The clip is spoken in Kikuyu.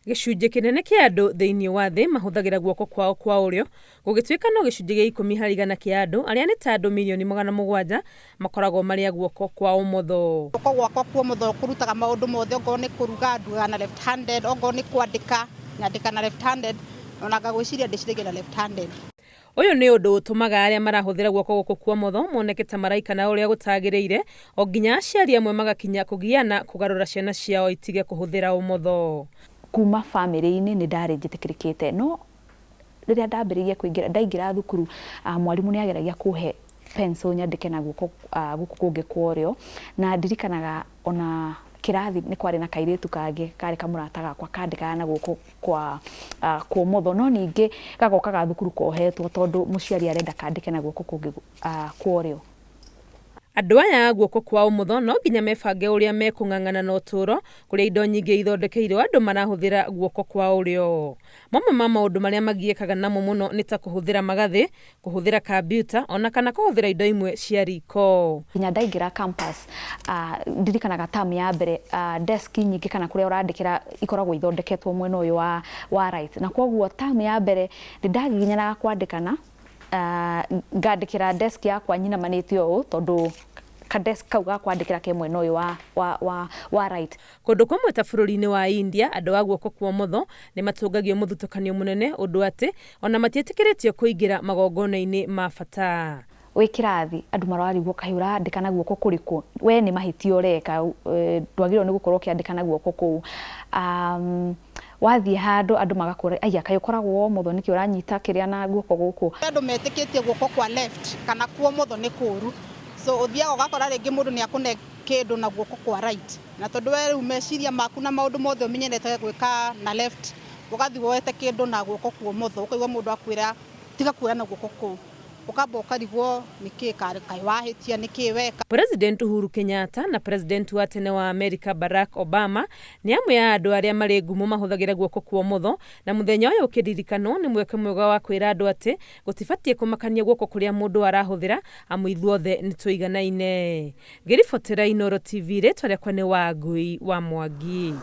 Gĩcunjĩ kĩnene kĩa andũ thĩinĩ wa thĩ mahũthagĩra guoko kwao kwa ũrĩo, gũgĩtuĩka no gĩcunjĩ gĩa 10% kĩa andũ, arĩa nĩ ta andũ mirioni 700, makoragwo marĩ a guoko kwa ũmotho. Guoko gwakwa kwa ũmotho kũrutaga maũndũ mothe, okorwo nĩ kũruga ndugaga na left handed, okorwo nĩ kwandĩka nyandĩka na left handed, ona ngagwĩciria ndĩciragia na left handed. Ũyũ nĩ ũndũ ũtũmaga arĩa marahũthĩra guoko gũkũ kwa ũmotho moneke ta maraika na ũrĩa gũtagĩrĩire, o nginya aciari amwe magakinya kũgiana kũgarũra ciana ciao itige kũhũthĩra ũmotho. Kuma famĩlĩ-inĩ nĩ ndarĩ njĩtĩkĩrĩkĩte no rĩrĩa ndambĩrĩirie kũingĩra ndaingĩra thukuru mwarimũ nĩ ageragia kũhe pencil nyandĩke na guoko gũkũ kũngĩ kwa ũrĩo na ndirikanaga ona kĩrathi nĩ kwarĩ na kairĩtu kangĩ karĩ kamũrata gakwa kandĩkaga na guoko kwa kwa ũmotho no ningĩ gagokaga thukuru kohetwo tondũ mũciari arenda kandĩke na guoko kũngĩ kwa ũrĩo. Andũ aya a guoko kwa ũmotho no nginya mebange ũrĩa mekũng'ang'ana na ũtũũro kũrĩa indo nyingĩ ithondekeirwo andũ marahũthĩra guoko kwa ũrĩo. Mamwe ma maũndũ marĩa magiĩkaga namo mũno nĩ ta kũhũthĩra magathĩ, kũhũthĩra kambiuta ona kana kũhũthĩra indo imwe cia riko. Nginya ndaingĩra campus ndirikanaga term ya mbere desk nyingĩ kana kũrĩa ũrandĩkĩra ikoragwo ithondeketwo mwena ũyũ wa, wa right na kwoguo term ya mbere nĩ ndagiginyanaga kwandĩka na ngandĩkĩra desk yakwa nyinamanĩte ũũ tondũ ka desk kau ga kwandĩkĩra ke mwena ũyũ wa, wa, wa, wa right. Kũndũ kũmwe ta bũrũri-inĩ wa India, andũ a guoko kwa ũmotho nĩ matũngagio mũthutũkanio mũnene ũndũ atĩ o na matiĩtĩkĩrĩtio kũingĩra magongona-inĩ ma bata. Wĩ kĩrathi andũ mararigwo kaĩ ũrandĩka na guoko kũrĩkũ, we nĩ mahĩtia ũreka, ndwagĩrĩirwo nĩ gũkorwo ũkĩandĩka na guoko kũu. Wathiĩ handũ andũ magakũria aya kaĩ ũkoragwo wa ũmotho nĩkĩ ũranyita kĩrĩa na guoko gũkũ. Andũ metĩkĩtie guoko kwa left kana kwa ũmotho nĩ kũru, so ũthiaga ũgakora rĩngĩ mũndũ nĩ akũne kĩndũ na guoko kwa right, na tondũ we rĩu meciria maku na maũndũ mothe ũmenyerete gwĩka na left, ũgathiĩ woete kĩndũ na guoko kwa ũmotho, ũkaigua mũndũ akwĩra tiga kuoya na guoko kũu, ũkamba ũkarigwo nĩkĩ kaĩ wahĩtia nĩkĩ weka. President Uhuru Kenyatta na President wa tene wa Amerika Barack Obama nĩ amwe a andũ arĩa marĩ ngumo mahũthagĩra guoko kwa ũmotho, na mũthenya ũyũ ũkĩririkanwo nĩ mweke mwega wa kwĩra andũ atĩ gũtibatiĩ kũmakania guoko kũrĩa mũndũ arahũthĩra amu ithuothe nĩ tũiganaine. Ngĩribotera Inooro TV rĩtwa rĩakwa nĩ Wangui wa Mwangi.